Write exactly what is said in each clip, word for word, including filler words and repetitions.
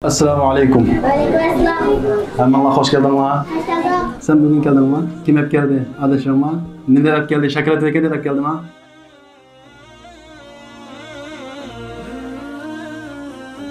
ئەسسالامۇ ئەلەيكۇم. ۋەئەلەيكۇمئەسسالام. ھەممىڭلار خوش كەلدىڭلار. قايتاردۇق. سەن بۈگۈن كەلدىڭما؟ كىم ئەپ كەلدى؟ ئاداشلىرىڭما؟ نېمە دەپ كەلدى؟ شاكىلات ئەپ كەلدى دەپ كەلدىما؟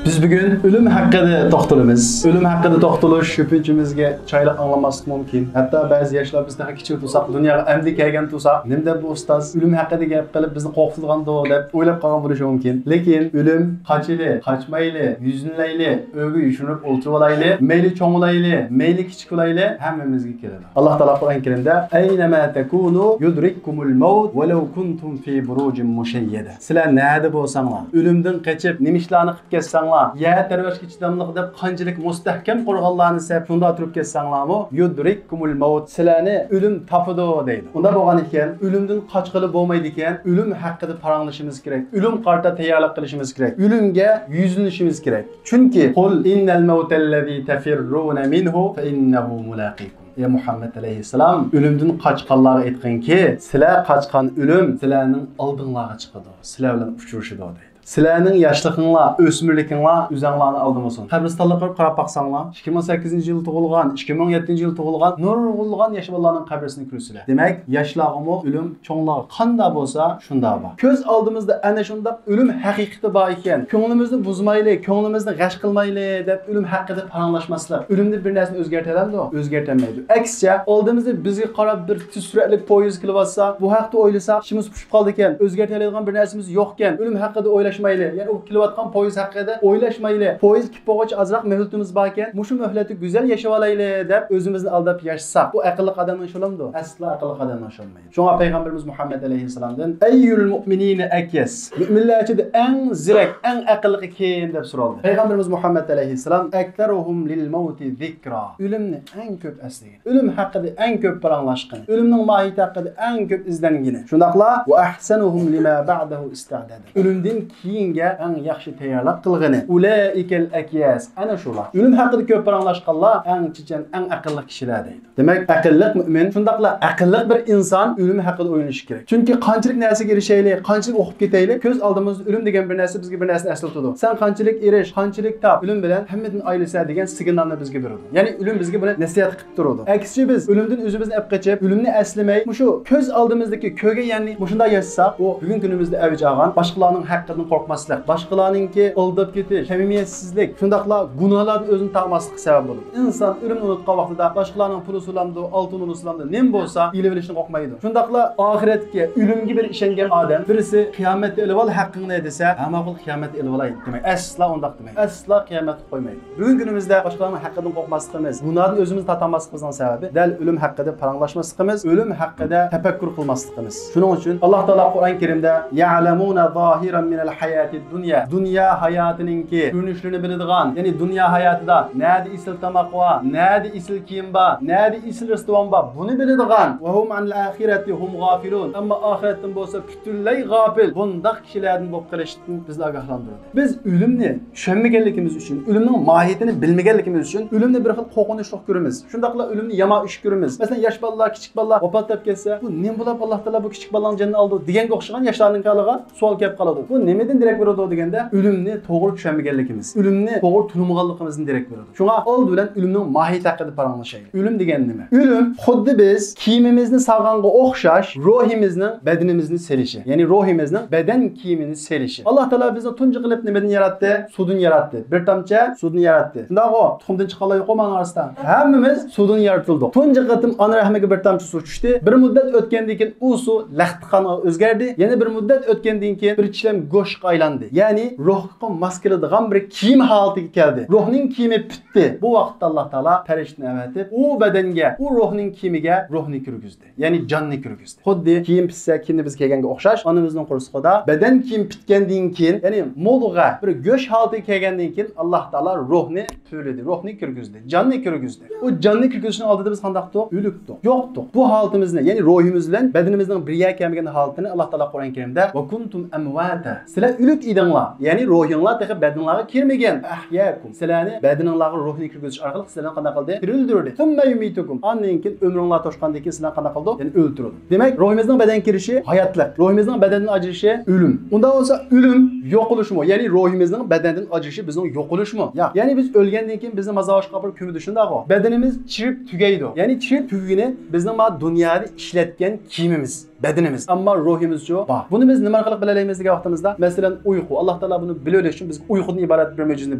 بىز بۈگۈن ئۆلۈم ھەققىدە توختىلىمىز. ئۆلۈم ھەققىدە توختىلىش كۆپىنچىمىزگە چايلىق ئاڭلانماسلىقى مۇمكىن. ھەتتا بەزى ياشلار بىز تېخى كىچىك تۇرساق، دۇنياغا ئەمدى كەلگەن تۇرساق، نېمە دەپ بۇ ئۇستاز ئۆلۈم ھەققىدە گەپ قىلىپ بىزنى قورقۇتىدىغاندۇ دەپ ئويلاپ قالغان بولۇشى مۇمكىن. لېكىن ئۆلۈم قاچىلى، قاچمايلى، يۈزلىنەيلى، ئۆيگە يوشۇرۇنۇپ ئولتۇرۇۋالايلى، مەيلى چوڭ بولايلى، مەيلى كىچىك بولايلى، ھەممىمىزگە كېلىدۇ. ئاللا تائالا قۇرئان كەرىمدە، «أينما تكونوا يدرككم الموت ولو كنتم في بروج مشيدة.» سىلەر نەدە بولساڭلار، ئۆلۈمدىن قېچىپ، نېمە ئىشلارنى قىلىپ كەتسەڭلار، يەر تەۋرەشكە چىداملىق دەپ قانچىلىك مۇستەھكەم قورغانلارنى سېلىپ شۇنداق تۇرۇپ كەتسەڭلارمۇ، يدرككم الموت، سىلەرنى ئۆلۈم تاپىدۇ دەيدۇ. ئۇنداق بولغان ئىكەن، ئۆلۈمدىن قاچقىلى بولمايدىكەن، ئۆلۈم ھەققىدە پاراڭلىشىمىز كېرەك، ئۆلۈمگە قارىتا تەييارلىق قىلىشىمىز كېرەك، ئۆلۈمگە يۈزلىنىشىمىز كېرەك. چۈنكى، قل إن الموت الذي تفرون منه فإنه ملاقيكم. ئەي مۇھەممەد ئەلەيھىسسالام، ئۆلۈمدىن قاچقانلارغا ئېيتقىنكى، سىلەر قاچقان ئۆلۈم سىلەرنىڭ ئالدىڭلارغا چىقىدۇ، سىلەر بىلەن ئۇچرىشىدۇ دەيدۇ. سىلەرنىڭ ياشلىقىڭلار، ئۆسمۈرلۈكىڭلار ئۆزەڭلارنى ئالدىمىسۇن. قەبرىستانلارغا بېرىپ قاراپ باقساڭلار، ئىككى مىڭ سەككىزىنچى يىل تۇغۇلغان، ئىككى مىڭ يەتتىنچى يىل تۇغۇلغان نۇرغۇنلىغان ياش بالىلارنىڭ قەبرىسىنى كۆرىسىلەر. دېمەك، ياشلارغىمۇ ئۆلۈم، چوڭلارغا قانداق بولسا شۇنداق بار. كۆز ئالدىمىزدا ئەنە شۇنداق ئۆلۈم ھەقىقىتى بار ئىكەن، كۆڭلىمىزنى بۇزمايلى، كۆڭلىمىزنى غەش قىلمايلى دەپ ئۆلۈم ھەققىدە پاراڭلاشماسلىق. ئۆلۈمدە بىر نەرسىنى ئۆزگەرتەلەمدۇ؟ ئۆزگەرتەلمەيدۇ. ئەكسىچە، ئالدىمىزدا بىزگە قاراپ بىر تېز سۈرئەتلىك پويىز كېلىۋاتسا، بۇ ھەقتە ئويلىساق، ئىچىمىز پۇشۇپ قالىدىكەن. ئۆزگەرتەلەيدىغان بىر نەرسىمىز يوقكەن. ئۆلۈم ھەققىدە ئويلاشمايلى. يەنى ئۇ كېلىۋاتقان پويىز ھەققىدە ئويلاشمايلى. پويىز كېلىپ بولغۇچە ئازراق مۆھلىتىمىز باركەن. مۇشۇ مۆھلەتتە گۈزەل ياشىۋالايلى دەپ ئۆزىمىزنى ئالداپ ياشىساق، بۇ ئەقىللىق ئادەمنىڭ ئىشى بولامدۇ؟ ئەسلا ئەقىللىق ئادەمنىڭ ئىشى بولمايدۇ. شۇڭا پەيغەمبىرىمىز مۇھەممەد ئەلەيھىسسالامدىن، «أي المؤمنين أكيس؟» مۆمىنلەر ئىچىدە ئەڭ زېرەك، ئەڭ ئەقىللىقى كىم دەپ سورالدى. پەيغەمبىرىمىز مۇھەممەد ئەلەيھىسسالام، «أكثرهم للموت ذكرا»، ئۆلۈمنى ئەڭ كۆپ ئەسلىگىنى، ئۆلۈم ھەققىدە ئەڭ كۆپ پاراڭلاشقىنى، ئۆلۈمنىڭ ماھىيىتى ھەققىدە ئەڭ كۆپ ئىزدەنگىنى. شۇنداقلا، «وأحسنهم لما بعده استعدادا»، ئۆلۈمدىن كېيىنگە ئەڭ ياخشى تەييارلىق قىلغىنى. «أولئك الأكياس»، ئەنە شۇلار. ئۆلۈم ھەققىدە كۆپ پاراڭلاشقانلار ئەڭ چېچەن، ئەڭ ئەقىللىق كىشىلەر دەيدۇ. دېمەك، ئەقىللىق مۆمىن، شۇنداقلا ئەقىللىق بىر ئىنسان ئۆلۈم ھەققىدە ئويلىنىشى كېرەك. چۈنكى قانچىلىك نەرسىگە ئېرىشەيلى، قانچىلىك ئوقۇپ كېتەيلى، كۆز ئالدىمىزدا ئۆلۈم دېگەن بىر نەرسە بىزگە بىر نەرسىنى ئەسلىتىدۇ. سەن قانچىلىك ئېرىش، قانچىلىك تاپ، ئۆلۈم بىلەن ھەممىدىن ئايرىلىسەن دېگەن سىگنالنى بىزگە بېرىدۇ. يەنى ئۆلۈم بىزگە بۇنى نەسىھەت قىلىپ تۇرىدۇ. ئەكسىچە بىز ئۆلۈمدىن ئۆزىمىزنى ئەپ قېچىپ، ئۆلۈمنى ئەسلىمەي، مۇشۇ كۆز ئالدىمىزدىكى كۆرگەن يەرنى مۇشۇنداق ياشىساق، ئۇ بۈگۈنكى كۈنىمىزدە ئەۋج ئالغان باشقىلارنىڭ ھەققىدىن قورقماسلىق، باشقىلارنىڭكى ئالداپ كېتىش، سەمىمىيەتسىزلىك، شۇنداقلا گۇناھلاردىن ئۆزىنى تاقىماسلىققا سەۋەب بولىدۇ. ئىنسان ئۆلۈمنى ئۇنتۇغان ۋاقتىدا باشقىلارنىڭ پۇلى سۇلامدۇ، ئالتۇنى سۇلامدۇ، نېمە بولسا ئېلىۋېلىشتىن قورقمايدۇ. شۇنداقلا ئاخىرەتكە، ئۆلۈمگە بىر ئىشەنگەن ئادەم، بىرسى قىيامەتتە ئېلىۋال ھەققىڭنى دېسە، ھە ماقۇل، قىيامەتتە ئېلىۋالاي دېمەيدۇ. ئەسلا ئۇنداق دېمەيدۇ. ئەسلا قىيامەتكە قويمايدۇ. بۈگۈنكى كۈنىمىزدە باشقىلارنىڭ ھەققىدىن قورقماسلىقىمىز، گۇناھتىن ئۆزىمىزنى تارتالماسلىقىمىزنىڭ سەۋەبى دەل ئۆلۈم ھەققىدە پاراڭلاشماسلىقىمىز، ئۆلۈم ھەققىدە تەپەككۇر قىلماسلىقىمىز. شۇنىڭ ئۈچۈن ئاللا تائالا قۇرئان كەرىمدە، «يعلمون ظاهرا من الحياة الدنيا»، دۇنيا ھاياتىنىڭكى كۆرۈنۈشلىرىنى بىلىدىغان، يەنى دۇنيا ھاياتىدا نەدە ئېسىل تاماق بار، نەدە ئېسىل كىيىم بار، نەدە ئېسىل رېستوران بار، بۇنى بىلىدىغان، «وهم عن الآخرة هم غافلون»، ئەمما ئاخىرەتتىن بولسا پۈتۈنلەي غاپىل، بۇنداق كىشىلەردىن بولۇپ قېلىشتىن بىزنى ئاگاھلاندۇرىدۇ. بىز ئۆلۈمنى چۈشەنمىگەنلىكىمىز ئۈچۈن، ئۆلۈمنىڭ ماھىيىتىنى بىلمىگەنلىكىمىز ئۈچۈن ئۆلۈمنى بىر خىل قورقۇنچلۇق كۆرىمىز. شۇنداقلا ئۆلۈمنى يامان ئىش كۆرىمىز. مەسىلەن، ياش بالىلار، كىچىك بالىلار ۋاپات تاپىپ كەتسە، بۇ نېمە بولۇپ ئاللا تائالا بۇ كىچىك بالىلارنىڭ جېنىنى ئالىدۇ دېگەنگە ئوخشىغان ياشلارنىڭ خىيالىغا سوئال كېلىپ قالىدۇ. بۇ نېمىدىن دېرەك بېرىدۇ دېگەندە، ئۆلۈمنى توغرا چۈشەنمىگەنلىكىمىز، ئۆلۈمنى توغرا تونۇمىغانلىقىمىزدىن دېرەك بېرىدۇ. شۇڭا ئالدى بىلەن ئۆلۈمنىڭ ماھىيىتى ھەققىدە پاراڭلىشايلى. ئۆلۈم دېگەن نېمە؟ ئۆلۈم خۇددى بىز كىيىمىمىزنى سالغانغا ئوخشاش روھىمىزنىڭ بەدىنىمىزنى سېلىشى. يەنى روھىمىزنىڭ بەدەن كىيىمىنى سېلىشى. ئاللا تائالا بىزنى تۇنجى قىلىپ نېمىدىن ياراتتى؟ سۇدىن ياراتتى. بىر تامچە سۇدىن ياراتتى. شۇنداقغۇ؟ تۇخۇمدىن چىققانلار يوققۇ مانا ئارىسىدا؟ ھەممىمىز سۇدىن يارىتىلدۇق. تۇنجى قېتىم ئانا رەھمىگە بىر تامچە سۇ چۈشتى. بىر مۇددەت ئۆتكەندىن كېيىن ئۇ سۇ لەختە قانغا ئۆزگەردى. يەنە بىر مۇددەت ئۆتكەندىن كېيىن بىر چىلەم گۆشكە ئايلاندى. يەنى روھقا ماس كېلىدىغان بىر كىيىم ھالىتىگە كەلدى. روھنىڭ كىيىمى پۈتتى. بۇ ۋاقىتتا ئاللا تائالا پەرىشتىنى ئەۋەتىپ، ئۇ بەدەنگە، ئۇ روھنىڭ كىيىمىگە روھنى كىرگۈزدى. يەنى جاننى كىرگۈزدى. خۇددى كىيىم پۈتسە، كېيىندە بىز كىيگەنگە ئوخشاش، ئانىمىزنىڭ قورسىقىدا بەدەن كىيىم پۈتكەندىن كېيىن، يەنى مۇدغە، بىر گۆش ھالىتىگە كەلگەندىن كېيىن، ئاللا تائالا روھنى پۈۋلىدى، روھنى كىرگۈزدى، جاننى كىرگۈزدى. ئۇ جاننى كىرگۈزۈشنىڭ ئالدىدا بىز قانداقتۇق؟ ئۆلۈكتۇق، يوقتۇق. بۇ ھالىتىمىزنى، يەنى روھىمىز بىلەن بەدىنىمىزنىڭ بىر يەرگە كەلمىگەن ھالىتىنى ئاللا تائالا قۇرئان كەرىمدە، «وكنتم أمواتا»، ئۆلۈك ئىدىڭلار، يەنى روھىڭلار تېخى بەدىنىڭلارغا كىرمىگەن. فأحياكم، سىلەرنى بەدىنىڭلارغا روھنى كىرگۈزۈش ئارقىلىق سىلەرنى قانداق قىلدى؟ تىرىلدۈردى. ثم يميتكم، ئاندىن كېيىن ئۆمرۈڭلار توشقاندىن كېيىن سىلەرنى قانداق قىلىدۇ؟ يەنى ئۆلتۈرىدۇ. دېمەك، روھىمىزنىڭ بەدەنگە كىرىشى ھاياتلىق، روھىمىزنىڭ بەدەندىن ئاجرىشىشى ئۆلۈم. ئۇنداق بولسا ئۆلۈم يوقىلىشمۇ، يەنى روھىمىزنىڭ بەدەندىن ئاجرىشىشى بىزنىڭ يوقىلىشمۇ؟ ياق. يەنى بىز ئۆلگەندىن كېيىن بىزنى مازار باشقا بىر كۆمىدۇ، شۇنداقغۇ؟ بەدىنىمىز چىرىپ تۈگەيدۇ. يەنى چىرىپ تۈگىگىنى بىزنىڭ ما دۇنيادا ئىشلەتكەن كىيىمىمىز، بەدىنىمىز. ئەمما روھىمىزچۇ؟ بار. بۇنى بىز نېمە ئارقىلىق بىلەلەيمىز دېگەن ۋاقتىمىزدا، مەسىلەن، ئۇيقۇ. ئاللا تائالا بۇنى بىلىۋېلىش ئۈچۈن بىزگە ئۇيقۇدىن ئىبارەت بىر مۆجىزىنى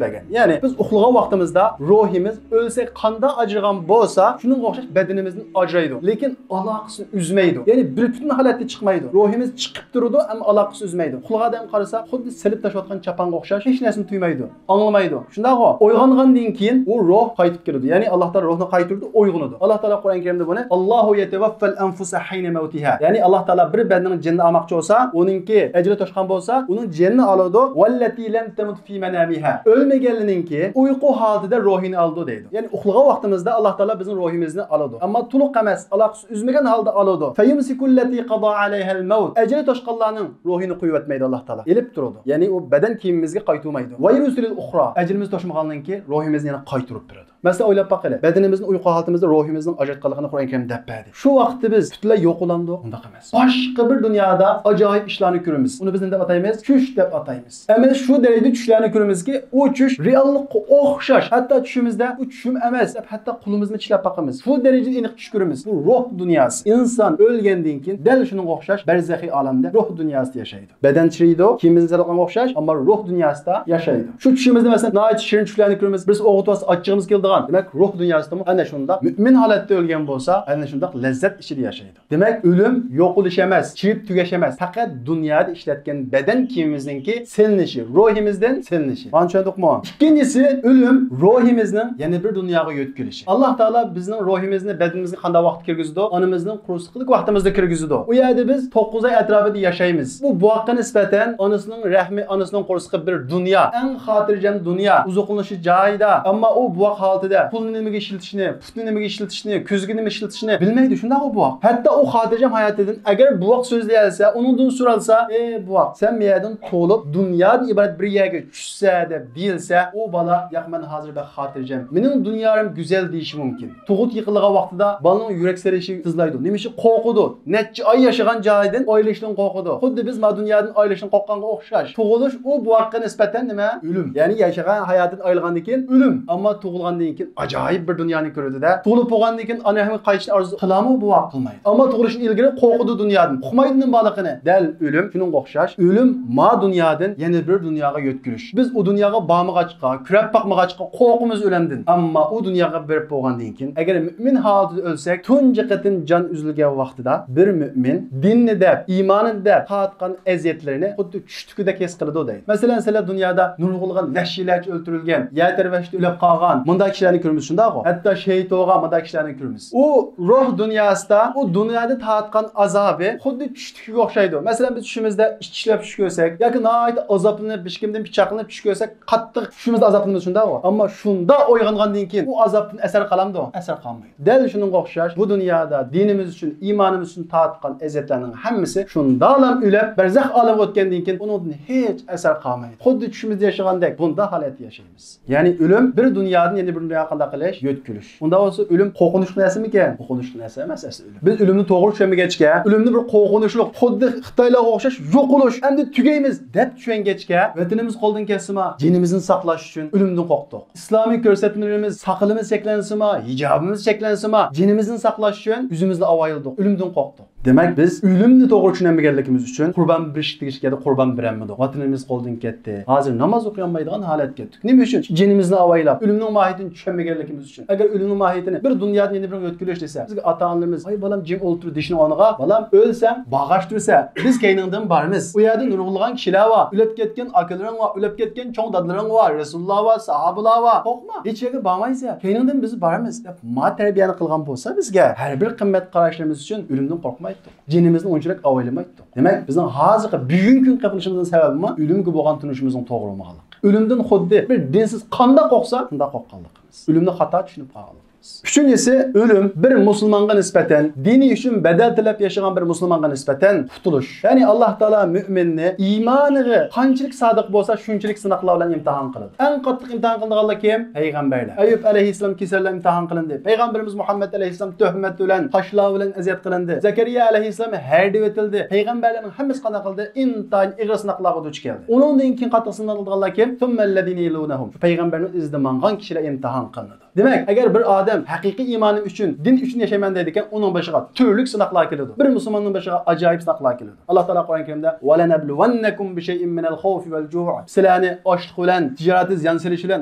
بەرگەن. يەنى بىز ئۇخلىغان ۋاقتىمىزدا روھىمىز ئۆلسەك قانداق ئاجرىغان بولسا، شۇنىڭغا ئوخشاش بەدىنىمىزدىن ئاجرايدۇ. لېكىن ئالاقىسىنى ئۈزمەيدۇ. يەنى بىر پۈتۈن ھالەتتە چىقمايدۇ. روھىمىز چىقىپ تۇرىدۇ، ئەمما ئالاقىسىنى ئۈزمەيدۇ. ئۇخلىغان ئادەمگە قارىساق، خۇددى سېلىپ تاشلاۋاتقان چاپانغا ئوخشاش، ھېچ نەرسىنى تۇيمايدۇ. ئاڭلىمايدۇ. شۇنداقغۇ؟ ئويغانغاندىن كېيىن ئۇ روھ قايتىپ كېلىدۇ. يەنى ئاللا تائالا روھنى قايتۇرىدۇ، ئويغىنىدۇ. ئاللا تائالا قۇرئان كەرىمدە بۇنى، «الله يتوفى الأنفس حين موتها.» يەنى ئاللا تائالا بىر بەدەننىڭ جېنىنى ئالماقچى بولسا، ئۇنىڭكى ئەجىلى توشقان بولسا، ئۇنىڭ جېنىنى ئالىدۇ. «والتي لم تمت في منامها.» ئۆلمىگەنلىرىنىڭكى ئۇيقۇ ھالىتىدە روھىنى ئالىدۇ دەيدۇ. يەنى ئۇخلىغان ۋاقتىمىزدا ئاللا تائالا بىزنىڭ روھىمىزنى ئالىدۇ. ئەمما تولۇق ئەمەس، ئالاقىسى ئۈزمىگەن ھالدا ئالىدۇ. فيمسك التي قضى عليها الموت. ئەجىلى توشقانلارنىڭ روھىنى قويۇۋەتمەيدۇ ئاللا تائالا. ئېلىپ تۇرىدۇ. يەنى ئۇ بەدەن كىيىمىمىزگە قايتۇرمايدۇ. ويرسل الأخرى. ئەجىلىمىز توشمىغاندىن كېيىن روھىمىزنى يەنە قايتۇرۇپ بېرىدۇ. مەسىلەن، ئويلاپ باققىلى. بەدىنىمىزنى ئۇيقۇ ھالىتىمىزدە روھىمىزنىڭ ئاجراتقانلىقىنى قۇرئان كەرىم دەپ بەردى. شۇ ۋاقىتتا بىز پۈتۈنلەي يوقىلامدۇ؟ ئۇنداق ئەمەس. باشقا بىر دۇنيادا ئاجايىپ ئىشلارنى كۆرىمىز. ئۇنى بىز نېمە دەپ ئاتايمىز؟ چۈش دەپ ئاتايمىز. ئەمەس، شۇ دەرىجىدە چۈشلەرنى كۆرىمىزكى، ئۇ چۈش رېئاللىققا ئوخشاش. ھەتتا چۈشىمىزدە «بۇ چۈشۈم ئەمەس» دەپ ھەتتا قولىمىزنى چىشلەپ باقىمىز. شۇ دەرىجىدە ئېنىق چۈش كۆرىمىز. بۇ روھ دۇنياسى. ئىنسان ئۆلگەندىن كېيىن دەل شۇنىڭغا ئوخشاش بەرزەخىي ئالەمدە روھ دۇنياسىدا ياشايدۇ. بەدەن چىرىيدۇ، كىيىمىمىز سېلىۋاتقانغا ئوخشاش، ئەمما روھ دۇنياسىدا ياشايدۇ. شۇ چۈشىمىزدە، مەسىلەن، ناھايىتى شېرىن چۈشلەرنى كۆرىمىز. بىرسى ئوغۇتۇۋاتسا ئاچچىقىمىز كېلىدىغان. دېمەك، روھ دۇنياسىدىمۇ ئەنە شۇنداق مۆمىن ھالەتتە ئۆلگەن بولسا، ئەنە شۇنداق لەززەت ئىچىدە ياشايدۇ. دېمەك، ئۆلۈم يوقىلىش ئەمەس، چىرىپ تۈگەش ئەمەس، پەقەت دۇنيادا ئىشلەتكەن بەدەن كىيىمىمىزنىڭكى سېلىنىشى، روھىمىزدىن سېلىنىشى. مانا چۈشەندۇقمۇ؟ ئىككىنچىسى، ئۆلۈم روھىمىزنىڭ يەنە بىر دۇنياغا يۆتكىلىشى. ئاللا تائالا بىزنىڭ روھىمىزنى بەدىنىمىزگە قانداق ۋاقىتتا كىرگۈزىدۇ؟ ئانىمىزنىڭ قورسىقىدىكى ۋاقتىمىزدا كىرگۈزىدۇ. ئۇ يەردە بىز توققۇز ئاي ئەتراپىدا ياشايمىز. بۇ بوۋاققا نىسبەتەن ئانىسىنىڭ رەھمى، ئانىسىنىڭ قورسىقى بىر دۇنيا، ئەڭ خاتىرجەم دۇنيا، ئوزۇقلىنىشى جايىدا. ئەمما ئۇ بوۋاق ھالىتىدە پۇلنى نېمىگە ئىشلىتىشنى، پۇتنى نېمىگە ئىشلىتىشنى، كۆزىگە نېمە ئىشلىتىشنى بىلمەيدۇ. شۇنداقمۇ بوۋاق؟ ھەتتا ئۇ خاتىرجەم ھاياتىدىن ئەگەر بوۋاق سۆزلىيەلىسە، ئۇنىڭدىن سورالسا، «ئەي بوۋاق، سەن مەيەدىن تۇغۇلۇپ دۇنيادىن ئىبارەت بىر يەرگە چۈشسە» دەپ دېيىلسە، ئۇ بالا، «ياق، مەن ھازىر بەك خاتىرجەم، مېنىڭ دۇنيام گۈزەل» دېيىشى مۇمكىن. تۇغۇت يىقىلغان ۋاقتىدا بالىنىڭ يۈرەك سېلىشى تېزلايدۇ. نېمە ئۈچۈن؟ قورقىدۇ. نەچچە ئاي ياشىغان جايىدىن ئايرىلىشتىن قورقىدۇ. خۇددى بىز ما دۇنيادىن ئايرىلىشتىن قورققانغا ئوخشاش. تۇغۇلۇش ئۇ بوۋاققا نىسبەتەن نېمە؟ ئۆلۈم. يەنى ياشىغان ھاياتىدىن ئايرىلغاندىن كېيىن ئۆلۈم. ئەمما تۇغۇلغاندىن كېيىن ئاجايىپ بىر دۇنيانى كۆرىدۇ-دە. تۇغۇلۇپ بولغاندىن كېيىن ئانا رەھمىگە قايتىشنى ئارزۇ قىلامۇ بوۋاق؟ قىلمايدۇ. ئەمما تۇغۇلۇشتىن ئىلگىرى قورقىدۇ دۇنيادىن. ئۇقمايدۇ نېمە بارلىقىنى. دەل ئۆلۈم شۇنىڭغا ئوخشاش. ئۆلۈم ما دۇنيادىن يەنە بىر دۇنياغا يۆتكىلىش. بىز ئۇ دۇنياغا بارمىغاچقا، كۆرۈپ باقمىغاچقا قورقىمىز ئۆلۈمدىن. ئەمما ئۇ دۇنياغا بېرىپ بولغاندىن كېيىن، ئەگەر مۆمىن ھالىتىدە ئۆلسەك، تۇنجى قېتىم جان ئۈزۈلگەن ۋاقتىدا بىر مۆمىن دىننى دەپ، ئىمانىنى دەپ تارتقان ئەزىيەتلىرىنى خۇددى چۈشتىكىدەك ھېس قىلىدۇ دەيدۇ. مەسىلەن، سىلەر دۇنيادا نۇرغۇنلىغان ۋەھشىيلەرچە ئۆلتۈرۈلگەن، يەر تەۋرەشتە ئۆلۈپ قالغان مۇنداق كىشىلەرنى كۆرىمىز، شۇنداقغۇ؟ ھەتتا شېھىت بولغان مۇنداق كىشىلەرنى كۆرىمىز. ئۇ روھ دۇنياسىدا، ئۇ دۇنيادا تارتقان ئازابى خۇددى چۈشتىكىگە ئوخشايدۇ. مەسىلەن، بىز چۈشىمىزدە ئىچكىچىلەپ چۈش كۆرسەك ياكى ناھايىتى ئازابلىنىپ، ھېچكىمدىن پىچاقلىنىپ چۈش كۆرسەك، قاتتىق چۈشىمىزدە ئازابلىنىمىز، شۇنداقغۇ؟ ئەمما شۇنداق ئويغانغاندىن كېيىن ئۇ ئازابتىن ئەسەر قالامدۇ؟ ئەسەر قالمايدۇ. دەل شۇنىڭغا ئوخشاش، بۇ دۇنيادا دىنىمىز ئۈچۈن، ئىمانىمىز ئۈچۈن تارتقان ئەزىيەتلەرنىڭ ھەممىسى شۇنداقلا ئۆلۈپ، بەرزەخ ئالەمگە ئۆتكەندىن كېيىن ئۇنىڭدىن ھېچ ئەسەر قالمايدۇ. خۇددى چۈشىمىزدە ياشىغاندەك بۇنداق ھالەتتە ياشايمىز. يەنى ئۆلۈم بىر دۇنيادىن يەنە بىر دۇنياغا قانداق قىلىش؟ يۆتكىلىش. ئۇنداق بولسا ئۆلۈم قورقۇنچلۇق نەرسىمىكەن؟ قورقۇنچلۇق نەرسە ئەمەس ئەسلى ئۆلۈم. بىز ئۆلۈمنى توغرا چۈشەنمىگەچكە، ئۆلۈمنى بىر قورقۇنچلۇق، خۇددى خىتايلارغا ئوخشاش يوقىلىش، ئەمدى تۈگەيمىز دەپ چۈشەنگەچكە، ۋەتىنىمىز قولدىن كەتسىمۇ، جېنىمىزنى ساقلاش ئۈچۈن ئۆلۈمدىن قورقتۇق. ئىسلامىي كۆرسەتمىلىرىمىز، ساقىلىمىز چەكلەنسىمۇ، ھىجابىمىز چەكلەنسىمۇ، جېنىمىزنى ساقلاش ئۈچۈن ئۆزىمىزنى ئاۋايلىدۇق، ئۆلۈمدىن قورقتۇق. دېمەك، بىز ئۆلۈمنى توغرا چۈشەنمىگەنلىكىمىز ئۈچۈن قۇربان بېرىشكە تېگىشلىك يەردە قۇربان بېرەلمىدۇق. ۋەتىنىمىز قولدىن كەتتى. ھازىر ناماز ئوقۇيالمايدىغان ھالەتكە كەتتۇق. نېمە ئۈچۈن؟ جېنىمىزنى ئاۋايلاپ، ئۆلۈمنىڭ ماھىيىتىنى چۈشەنمىگەنلىكىمىز ئۈچۈن. ئەگەر ئۆلۈمنىڭ ماھىيىتىنى بىر دۇنيادىن يەنە بىرىگە يۆتكىلىش دېسە، بىزگە ئاتا-ئانىلىرىمىز، «ۋاي بالام، جىم ئولتۇر» دېيىشنىڭ ئورنىغا، «بالام، ئۆلسەڭ باغاش تۇرسا، بىز كەينىڭدىن بارىمىز. ئۇ يەردە نۇرغۇنلىغان كىشىلەر بار. ئۆلۈپ كەتكەن ئاكىلىرىڭ بار، ئۆلۈپ كەتكەن چوڭ دادىلىرىڭ بار، رەسۇلۇللا بار، ساھابىلار بار. قورقما، ھېچ يەرگە بارمايسەن. كەينىڭدىن بىز بارىمىز» دەپ، ما تەربىيەنى قىلغان بولسا بىزگە، ھەر بىر قىممەت قاراشلىرىمىز ئۈچۈن ئۆلۈمدىن قورقمايتتۇق. جېنىمىزنى ئۇنچىلىك ئاۋايلىمايتتۇق. دېمەك، بىزنىڭ ھازىرقى بۈگۈنكى كۈن قېپىلىشىمىزنىڭ سەۋەبىمۇ ئۆلۈمگە بولغان تونۇشىمىزنىڭ توغرا بولمىغانلىقى. ئۆلۈمدىن خۇددى بىر دىنسىز قانداق قورقسا، شۇنداق قورققانلىقىمىز. ئۆلۈمنى خاتا چۈشىنىپ قالغانلىقىمىز. ئۈچىنچىسى، ئۆلۈم بىر مۇسۇلمانغا نىسبەتەن، دىنى ئۈچۈن بەدەل تۆلەپ ياشىغان بىر مۇسۇلمانغا نىسبەتەن قۇتۇلۇش. يەنى ئاللاھ تائالا مۆمىننى ئىمانىغا قانچىلىك سادىق بولسا، شۇنچىلىك سىناقلار بىلەن ئىمتىھان قىلىدۇ. ئەڭ قاتتىق ئىمتىھان قىلىنىدىغانلار كىم؟ پەيغەمبەرلەر. ئەييۇب ئەلەيھىسسالام كېسەل بىلەن ئىمتىھان قىلىندى. پەيغەمبىرىمىز مۇھەممەد ئەلەيھىسسالام تۆھمەت بىلەن، تاشلار بىلەن ئەزىيەت قىلىندى. زەكەرىيا ئەلەيھىسسالام ھەردىۋېتىلدى. پەيغەمبەرلەرنىڭ ھەممىسى قانداق قىلدى؟ ئىنتايىن ئېغىر سىناقلارغا دۇچ كەلدى. ئۇنىڭدىن كېيىن قاتتىق سىناقلىنىدىغانلار كىم؟ ثم الذين يلونهم. شۇ پەيغەمبەرنىڭ ئىزىدە ماڭغان كىشىلەر ئىمتىھان قىلىنىدۇ. دېمەك، ئەگەر بىر ئادەم ھەقىقىي ئىمانىم ئۈچۈن، دىن ئۈچۈن ياشايمەن دەيدىكەن، ئۇنىڭ بېشىغا تۈرلۈك سىناقلار كېلىدۇ. بىر مۇسۇلماننىڭ بېشىغا ئاجايىپ سىناقلار كېلىدۇ. ئاللاھ تائالا قۇرئان كەرىمدە، ولنبلونكم بشيء من الخوف والجوع. سىلەرنى ئاچلىق بىلەن، تىجارەتتە زىيان سېلىش بىلەن،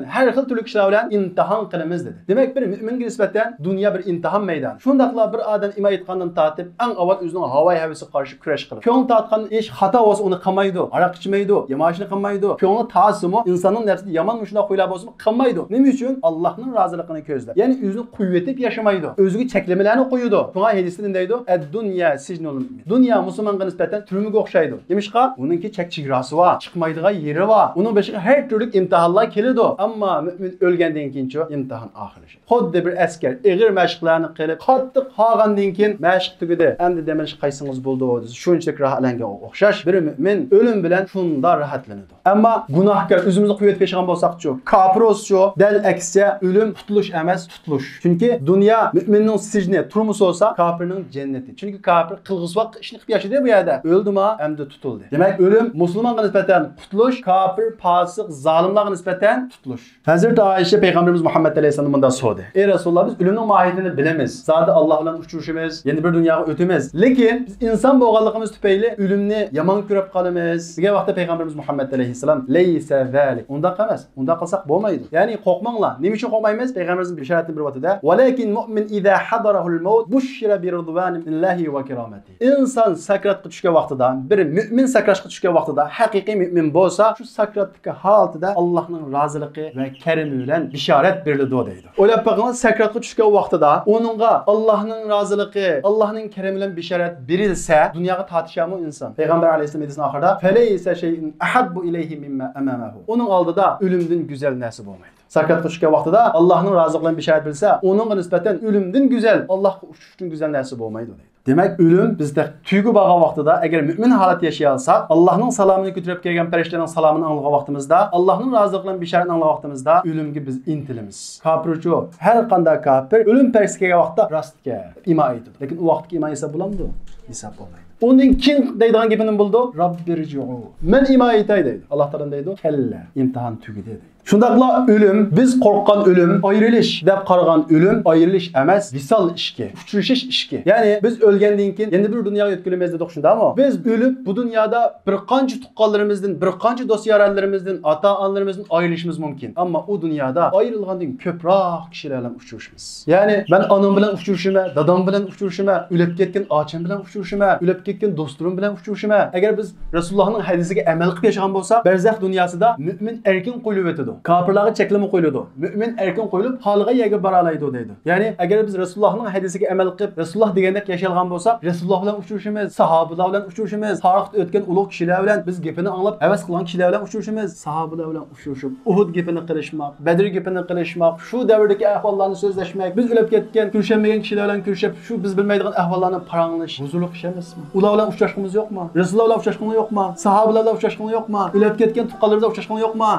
ھەر خىل تۈرلۈك ئىشلار بىلەن ئىمتىھان قىلىمىز دېدى. دېمەك، بىر مۆمىنگە نىسبەتەن دۇنيا بىر ئىمتىھان مەيدانى. شۇنداقلا بىر ئادەم ئىمان ئېيتقاندىن تارتىپ، ئەڭ ئاۋۋال ئۆزىنىڭ ھاۋايى ھەۋىسىگە قارشى كۈرەش قىلىدۇ. كۆڭلى تارتقان ئىش خاتا بولسا، ئۇنى قىلمايدۇ. ھاراق ئىچمەيدۇ، ياماشنى قىلمايدۇ. كۆڭلى تارتسىمۇ، ئىنساننىڭ نەپسىدە يامان مۇشۇنداق خۇيلار بولسىمۇ، قىلمايدۇ. نېمە ئۈچۈن؟ ئاللاھنىڭ رازىلىقىنى كۆزلەپ. يەنى ئۆزىنى قويۇۋېتىپ ياشىمايدۇ. ئۆزىگە چەكلىمىلەرنى قويىدۇ. شۇڭا ھەدىستە نېمە دەيدۇ؟ الدنيا سجن المؤمن. دۇنيا مۇسۇلمانغا نىسبەتەن تۈرمىگە ئوخشايدۇ. نېمىشقا؟ ئۇنىڭكى چەك چېگراسى بار، چىقمايدىغان يېرى بار. ئۇنىڭ بېشىغا ھەر تۈرلۈك ئىمتىھانلار كېلىدۇ. ئەمما مۆمىن ئۆلگەندىن كېيىنچۇ ئىمتىھان ئاخىرلىشىدۇ. خۇددى بىر ئەسكەر ئېغىر مەشىقلەرنى قىلىپ، قاتتىق ھارغاندىن كېيىن، مەشىق تۈگىدى، ئەمدى دەم ئېلىشقا قايتسىڭىز بولىدۇ دېسە، شۇنچىلىك راھەتلەنگەنگە ئوخشاش، بىر مۆمىن ئۆلۈم بىلەن شۇنداق راھەتلىنىدۇ. ئەمما گۇناھكار، ئۆزىمىزنى قويۇۋېتىپ ياشىغان بولساقچۇ، كاپىر بولسىچۇ، دەل ئەكسىچە، ئۆلۈم قۇتۇلۇش ئەمەس، تۇتۇلۇش. چۈنكى دۇنيا مۆمىننىڭ سىجنى، تۈرمىسى بولسا، كاپىرنىڭ جەننىتى. چۈنكى كاپىر قىلغۇسىۋاق ئىشنى قىلىپ ياشىدى بۇ يەردە. ئۆلدىما؟ ئەمدى تۇتۇلدى. دېمەك، ئۆلۈم مۇسۇلمانغا نىسبەتەن قۇتۇلۇش، كاپىر، پاسىق، زالىملارغا نىسبەتەن تۇتۇلۇش. ھەزرىتى ئائىشە پەيغەمبىرىمىز مۇھەممەد ئەلەيھىسسالامدىن مۇنداق سورىدى: ئەي رەسۇلاللا، بىز ئۆلۈمنىڭ ماھىيىتىنى بىلىمىز. زادى ئاللاھ بىلەن ئۇچرىشىمىز، يەنە بىر دۇنياغا ئۆتىمىز. لېكىن بىز ئىنسان بولغانلىقىمىز تۈپەيلى ئۆلۈمنى يامان كۆرۈپ قالىمىز، دېگەن ۋاقىتتا پەيغەمبىرىمىز مۇھەممەد ئەلەيھىسسالام، لەيسە زالىك، ئۇنداق ئەمەس، ئۇنداق قىلساق بولمايدۇ. يەنى قورقماڭلار. نېمە ئۈچۈن قورقمايمىز؟ پەيغەمبىرىمىز بېشارەتنى بېرىۋاتىدۇ. ۋەلەكىن مۇئمىن ئىزا ھەزەرەھۇل مەۋت بۇششىرە بىرىضۋانىن مىنەللاھى ۋە كىرامەتىھ. ئىنسان سەكراتقا چۈشكەن ۋاقتىدا، بىر مۆمىن سەكراتقا چۈشكەن ۋاقتىدا، ھەقىقىي مۆمىن بولسا، شۇ سەكراتتىكى ھالىتىدە ئاللاھنىڭ رازىلىقى ۋە كەرىمى بىلەن بېشارەت بېرىلىدۇ دەيدۇ. ئويلاپ بېقىڭىز، سەكراتقا چۈشكەن ۋاقتىدا ئۇنىڭغا ئاللاھنىڭ رازىلىقى، ئاللاھنىڭ كەرىمى بىلەن بېشارەت بېرىلسە، دۇنياغا تارتىشامۇ ئىنسان؟ پەيغەمبەر ئەلەيھىسسالام ھەدىسىنىڭ ئاخىرىدا، فەلەيسە شەيئۇن ئەھەببۇ ئىلەيھى مىمما ئەمامەھۇ. ئۇنىڭ ئالدىدا ئۆلۈمدىن گۈزەل نەرسە بولمايدۇ. سەكراتقا چۈشكەن ۋاقتىدا ئاللاھنىڭ رازىلىقى بىلەن بېشارەت بېرىلسە، ئۇنىڭغا نىسبەتەن ئۆلۈمدىن گۈزەل، ئاللاھقا ئۇچۇشتىن گۈزەل نەرسە بولمايدۇ دەيدۇ. دېمەك، ئۆلۈم بىزدە تۈگە بارغان ۋاقتىدا، ئەگەر مۆمىن ھالەتتە ياشىيالساق، ئاللاھنىڭ سالامىنى كۆتۈرۈپ كەلگەن پەرىشتىلەرنىڭ سالامىنى ئاڭلىغان ۋاقتىمىزدا، ئاللاھنىڭ رازىلىقى بىلەن بېشارەتنى ئاڭلىغان ۋاقتىمىزدا ئۆلۈمگە بىز ئىنتىلىمىز. كاپىرچۇ، ھەر قانداق كاپىر ئۆلۈم پەرىشتىسى كەلگەن ۋاقىتتا راستكەن ئىمان ئېيتىدۇ. لېكىن ئۇ ۋاقىتتىكى ئىمان ھېساب بولامدۇ؟ ھېساب بولمايدۇ. ئۇندىن كېيىن دەيدىغان گېپى نېمە بولىدۇ؟ رەببىرجىئۇن. مەن ئىمان ئېيتاي دەيدۇ. ئاللاھ تائالا دەيدۇ، كەللا، ئىمتىھان تۈگىدى دەيدۇ. شۇنداقلا ئۆلۈم، بىز قورققان ئۆلۈم، ئايرىلىش دەپ قارىغان ئۆلۈم ئايرىلىش ئەمەس، ۋىسال ئىشىكى، ئۇچرىشىش ئىشىكى. يەنى بىز ئۆلگەندىن كېيىن يەنە بىر دۇنياغا يۆتكىلىمىز دېدۇق، شۇنداقمۇ؟ بىز ئۆلۈپ، بۇ دۇنيادا بىر قانچە تۇغقانلىرىمىزدىن، بىر قانچە دوست-يارەنلىرىمىزدىن، ئاتا-ئانىلىرىمىزدىن ئايرىلىشىمىز مۇمكىن. ئەمما ئۇ دۇنيادا ئايرىلغاندىن كۆپرەك كىشىلەر بىلەن ئۇچرىشىمىز. يەنى مەن ئانام بىلەن ئۇچرىشىمەن، دادام بىلەن ئۇچرىشىمەن، ئۆلۈپ كەتكەن ئاچام بىلەن ئۇچرىشىمەن، ئۆلۈپ كەتكەن دوستلىرىم بىلەن ئۇچرىشىمەن. ئەگەر بىز رەسۇلۇللاھنىڭ ھەدىسىگە ئەمەل قىلىپ ياشىغان بولساق، بەرزەخ دۇنياسىدا مۆمىن ئەركىن قويۇلۇۋېتىدۇ. كاپىرلارغا چەكلىمە قويۇلىدۇ. مۆمىن ئەركىن قويۇلۇپ، خالىغان يەرگە بارالايدۇ دەيدۇ. يەنى ئەگەر بىز رەسۇلۇللاھنىڭ ھەدىسىگە ئەمەل قىلىپ، رەسۇلۇللاھ دېگەندەك ياشىيالىغان بولساق، رەسۇلۇللاھ بىلەن ئۇچرىشىمىز، ساھابىلار بىلەن ئۇچرىشىمىز، تارىختا ئۆتكەن ئۇلۇغ كىشىلەر بىلەن، بىز گېپىنى ئاڭلاپ ھەۋەس قىلغان كىشىلەر بىلەن ئۇچرىشىمىز، ساھابىلار بىلەن ئۇچرىشىپ، ئۇھۇد گېپىنى قىلىشماق، بەدر گېپىنى قىلىشماق، شۇ دەۋردىكى ئەھۋاللارنى سۆزلەشمەك، بىز ئۆلۈپ كەتكەن، كۆرۈشەلمىگەن كىشىلەر بىلەن كۆرۈشۈپ، شۇ بىز بىلمەيدىغان ئەھۋاللارنى پاراڭلىشىش ھۇزۇرلۇق ئىش ئەمەسمۇ؟ ئۇلار بىلەن ئۇچراشقىنىمىز يوقمۇ؟ رەسۇلۇللا بىلەن ئۇچراشقىنىمىز يوقمۇ؟ ساھابىلەر بىلەن ئۇچراشقىنىمىز يوقمۇ؟ ئۆلۈپ كەتكەن تۇغقانلىرىمىز بىلەن ئۇچراشقىنىمىز يوقمۇ؟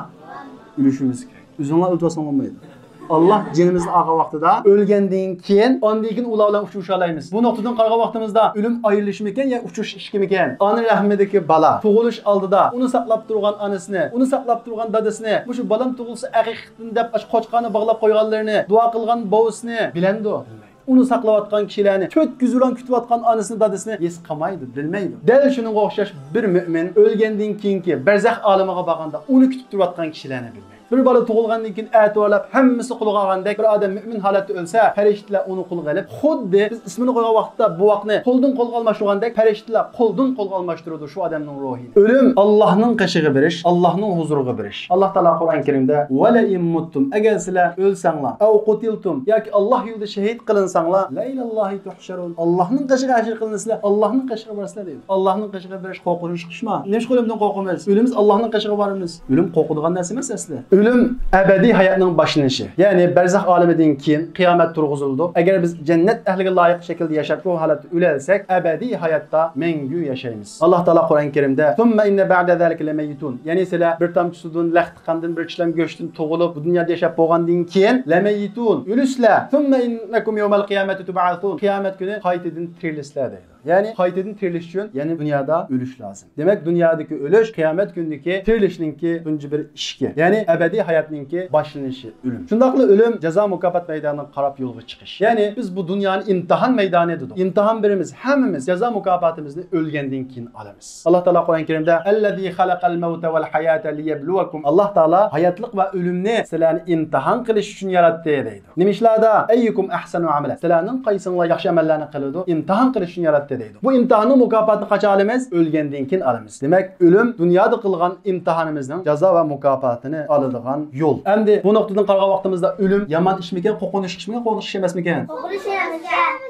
ئۆلۈشىمىز كېرەك. ئۆزۈڭلار ئۆلتۈرۈۋالساڭ بولمايدۇ. ئاللاھ جېنىمىزنى ئالغان ۋاقتىدا، ئۆلگەندىن كېيىن، ئاندىن كېيىن ئۇلار بىلەن ئۇچرىشالايمىز. بۇ نۇقتىدىن قارىغان ۋاقتىمىزدا، ئۆلۈم ئايرىلىشمىكەن يا ئۇچرىشىش ئىشىكىمىكەن؟ ئانا رەھمىدىكى بالا تۇغۇلۇش ئالدىدا ئۇنى ساقلاپ تۇرغان ئانىسىنى، ئۇنى ساقلاپ تۇرغان دادىسىنى، مۇشۇ بالام تۇغۇلسا ئەقىقىدىن دەپ، ئاشۇ قوچقارنى باغلاپ قويغانلىرىنى، دۇئا قىلغان بوۋىسىنى بىلەمدۇ؟ ئۇنى ساقلاۋاتقان كىشىلەرنى، تۆت كۆزى بىلەن كۈتۈۋاتقان ئانىسىنى، دادىسىنى ھېس قىلمايدۇ، بىلمەيدۇ. دەل شۇنىڭغا ئوخشاش بىر مۆمىن ئۆلگەندىن كېيىنكى بەرزەخ ئالىمىغا بارغاندا ئۇنى كۈتۈپ تۇرۇۋاتقان كىشىلەرنى بىلمەيدۇ. بىر بالا تۇغۇلغاندىن كېيىن ئەتىۋارلاپ ھەممىسى قولىغا ئالغاندەك بىر ئادەم مۆمىن ھالەتتە ئۆلسە، پەرىشتىلەر ئۇنى قولىغا ئېلىپ، خۇددى بىز ئىسمىنى قويغان ۋاقىتتا بوۋاقنى قولدىن قولغا ئالماشتۇرغاندەك پەرىشتىلەر قولدىن قولغا ئالماشتۇرىدۇ شۇ ئادەمنىڭ روھىنى. ئۆلۈم ئاللاھنىڭ قېشىغا بېرىش، ئاللاھنىڭ ھۇزۇرىغا بېرىش. ئاللاھ تائالا قۇرئان كەرىمدە، ولئن متم، ئەگەر سىلەر ئۆلسەڭلار، أو قتلتم، ياكى ئاللاھ يولىدا شېھىت قىلىنساڭلار، لإلى الله تحشرون، ئاللاھنىڭ قېشىغا ھەشر قىلىنىسىلەر، ئاللاھنىڭ قېشىغا بارىسىلەر دەيدۇ. ئاللاھنىڭ قېشىغا بېرىش قورقۇنچلۇق ئىشما؟ نېمىشقا ئۆلۈمدىن قورقىمىز؟ ئۆلىمىز، ئاللاھنىڭ قېشىغا بارىمىز. ئۆلۈم قورقىدىغان نەرسە ئەمەس ئەسلى. ئۆلۈم ئەبەدىي ھاياتنىڭ باشلىنىشى. يەنى بەرزەخ ئالىمىدىن كېيىن قىيامەت تۇرغۇزۇلىدۇ. ئەگەر بىز جەننەت ئەھلىگە لايىق شەكىلدە ياشاپ، شۇ ھالەتتە ئۆلەلسەك، ئەبەدىي ھاياتتا مەڭگۈ ياشايمىز. ئاللاھ تائالا قۇرئان كەرىمدە، ثم إن بعد ذلك لميتون، يەنى سىلەر بىر تامچە سۇدىن، لەختە قاندىن، بىر چىشلەم گۆشتىن تۇغۇلۇپ، بۇ دۇنيادا ياشاپ بولغاندىن كېيىن، لميتون، ئۆلىسىلەر. ثم إنكم يوم القيامة تبعثون، قىيامەت كۈنى قايتىدىن تىرىلىسىلەر دەيدۇ. يەنى قايتىدىن تىرىلىش ئۈچۈن يەنە دۇنيادا ئۆلۈش لازىم. دېمەك، دۇنيادىكى ئۆلۈش قىيامەت كۈنىدىكى تىرىلىشنىڭكى تۇنجى بىر ئىشىكى. يەنى ئەبەدىي ھاياتنىڭكى باشلىنىشى ئۆلۈم. شۇنداقلا ئۆلۈم جازا مۇكاپات مەيدانىغا قاراپ يولغا چىقىش. يەنى بىز بۇ دۇنيانى ئىمتىھان مەيدانى دېدۇق. ئىمتىھان بېرىمىز، ھەممىمىز جازا مۇكاپاتىمىزنى ئۆلگەندىن كېيىن ئالىمىز. ئاللاھ تائالا قۇرئان كەرىمدە، الذي خلق الموت والحياة ليبلوكم، ئاللاھ تائالا ھاياتلىق ۋە ئۆلۈمنى سىلەرنى ئىمتىھان قىلىش ئۈچۈن ياراتتى دەيدۇ. نېمە ئىشلاردا؟ أيكم أحسن عملا، سىلەرنىڭ قايسىڭلار ياخشى ئەمەللەرنى قىلىدۇ، ئىمتىھان قىلىش ئۈچۈن ياراتتى دەيدۇ. بۇ ئىمتىھاننىڭ مۇكاپاتىنى قاچان ئالىمىز؟ ئۆلگەندىن كېيىن ئالىمىز. دېمەك، ئۆلۈم دۇنيادا قىلغان ئىمتىھانىمىزنىڭ جازا ۋە مۇكاپاتىنى ئالىدىغان يول. ئەمدى بۇ نۇقتىدىن قارىغان ۋاقتىمىزدا ئۆلۈم يامان ئىشمىكەن، قورقۇنچلۇق ئىشمىكەن، قورقۇنچلۇق ئىش ئەمەسمىكەن؟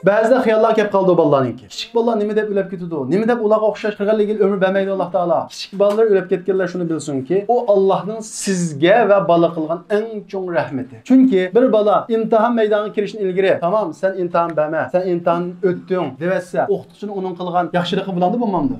بەزىدە خىياللار كەپ قالىدۇ بالىلارنىڭكى. كىچىك بالىلار نېمە دەپ ئۆلۈپ كېتىدۇ؟ نېمە دەپ ئۇلارغا ئوخشاش قىرىق ئەللىك يىل ئۆمۈر بەرمەيدۇ ئاللاھ تائالا؟ كىچىك بالىلار ئۆلۈپ كەتكەنلەر شۇنى بىلسۇنكى، ئۇ ئاللاھنىڭ سىزگە ۋە بالىغا قىلغان ئەڭ چوڭ رەھمىتى. چۈنكى بىر بالا ئىمتىھان مەيدانىغا كىرىشتىن ئىلگىرى، تامام، سەن ئىمتىھان بەرمە، سەن ئىمتىھان ئۆتتۈڭ، دەۋەتسە، ئوقۇتقۇچىنىڭ ئۇنىڭ قىلغان ياخشىلىقى بولامدۇ، بولمامدۇ؟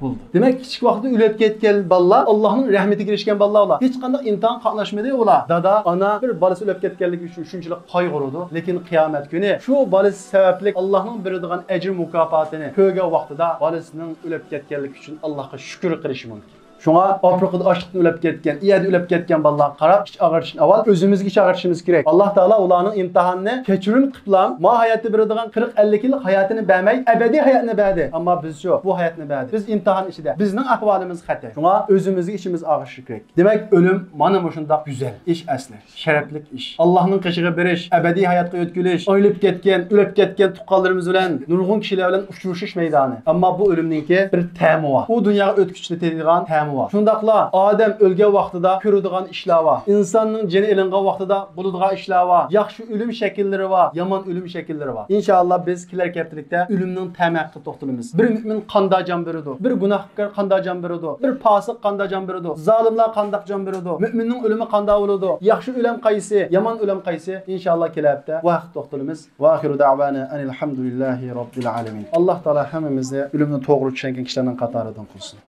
بولدى. دېمەك، كىچىك ۋاقتىدا ئۆلۈپ كەتكەن بالىلار، ئاللاھنىڭ رەھمىتىگە ئېرىشكەن بالىلار ئۇلار. ھېچقانداق ئىمتىھان قاتناشمىدى ئۇلار. دادا، ئانا بىر بالىسى ئۆلۈپ كەتكەنلىكى ئۈچۈن شۇنچىلىك قايغۇرىدۇ. لېكىن قىيامەت كۈنى شۇ بالىسى سەۋەبلىك ئاللاھنىڭ بېرىدىغان ئەجىر مۇكاپاتىنى كۆرگەن ۋاقتىدا، بالىسىنىڭ ئۆلۈپ كەتكەنلىكى ئۈچۈن ئاللاھقا شۈكۈر قىلىشى مۇمكىن. شۇڭا ئافرىقىدا ئاچلىقتىن ئۆلۈپ كەتكەن، ئۇ يەردە ئۆلۈپ كەتكەن بالىلارغا قاراپ ئىچ ئاغرىتىشتىن ئاۋۋال ئۆزىمىزگە ئىچ ئاغرىتىشىمىز كېرەك. ئاللاھ تائالا ئۇلارنىڭ ئىمتىھانىنى كەچۈرۈم قىلىپلا، ما ھاياتتا بېرىدىغان قىرىق ئەللىك يىللىق ھاياتىنى بەرمەي، ئەبەدىي ھاياتنى بەردى. ئەمما بىزچۇ؟ بۇ ھاياتنى بەردى. بىز ئىمتىھان ئىچىدە. بىزنىڭ ئەھۋالىمىز خەتەر. شۇڭا ئۆزىمىزگە ئىچىمىز ئاغرىشى كېرەك. دېمەك، ئۆلۈم مانا مۇشۇنداق گۈزەل ئىش ئەسلى. شەرەپلىك ئىش. ئاللاھنىڭ قېشىغا بېرىش، ئەبەدىي ھاياتقا يۆتكىلىش، ئايرىلىپ كەتكەن، ئۆلۈپ كەتكەن تۇغقانلىرىمىز بىلەن، نۇرغۇن كىشىلەر بىلەن ئۇچرىشىش مەيدانى. ئەمما بۇ ئۆلۈمنىڭكى بىر تەمى بار. ئۇ دۇنياغا ئۆتكۈچە تېتىيدىغان تەمى بار. شۇنداقلا ئادەم ئۆلگەن ۋاقتىدا كۆرىدىغان ئىشلار بار. ئىنساننىڭ جېنى ئېلىنغان ۋاقتىدا بولىدىغان ئىشلار بار. ياخشى ئۆلۈم شەكىللىرى بار، يامان ئۆلۈم شەكىللىرى بار. ئىنشائاللا، بىز كېلەر ھەپتىلىكتە ئۆلۈمنىڭ تەمى ھەققىدە توختىلىمىز. بىر مۆمىن قانداق جان بېرىدۇ؟ بىر گۇناھكار قانداق جان بېرىدۇ؟ بىر پاسىق قانداق جان بېرىدۇ؟ زالىملار قانداق جان بېرىدۇ؟ مۆمىننىڭ ئۆلۈمى قانداق بولىدۇ؟ ياخشى ئۆلۈم قايسى؟ يامان ئۆلۈم قايسى؟ ئىنشائاللا، كېلەر ھەپتە بۇ ھەققىدە توختىلىمىز. ۋە ئاخىرۇ دەۋانا ئەنىل ھەمدۇلىللاھى رەببىل ئالەمىن. ئاللاھ تائالا ھەممىمىزنى ئۆلۈمنى توغرا چۈشەنگەن كىشىلەرنىڭ قاتارىدىن قىلسۇن.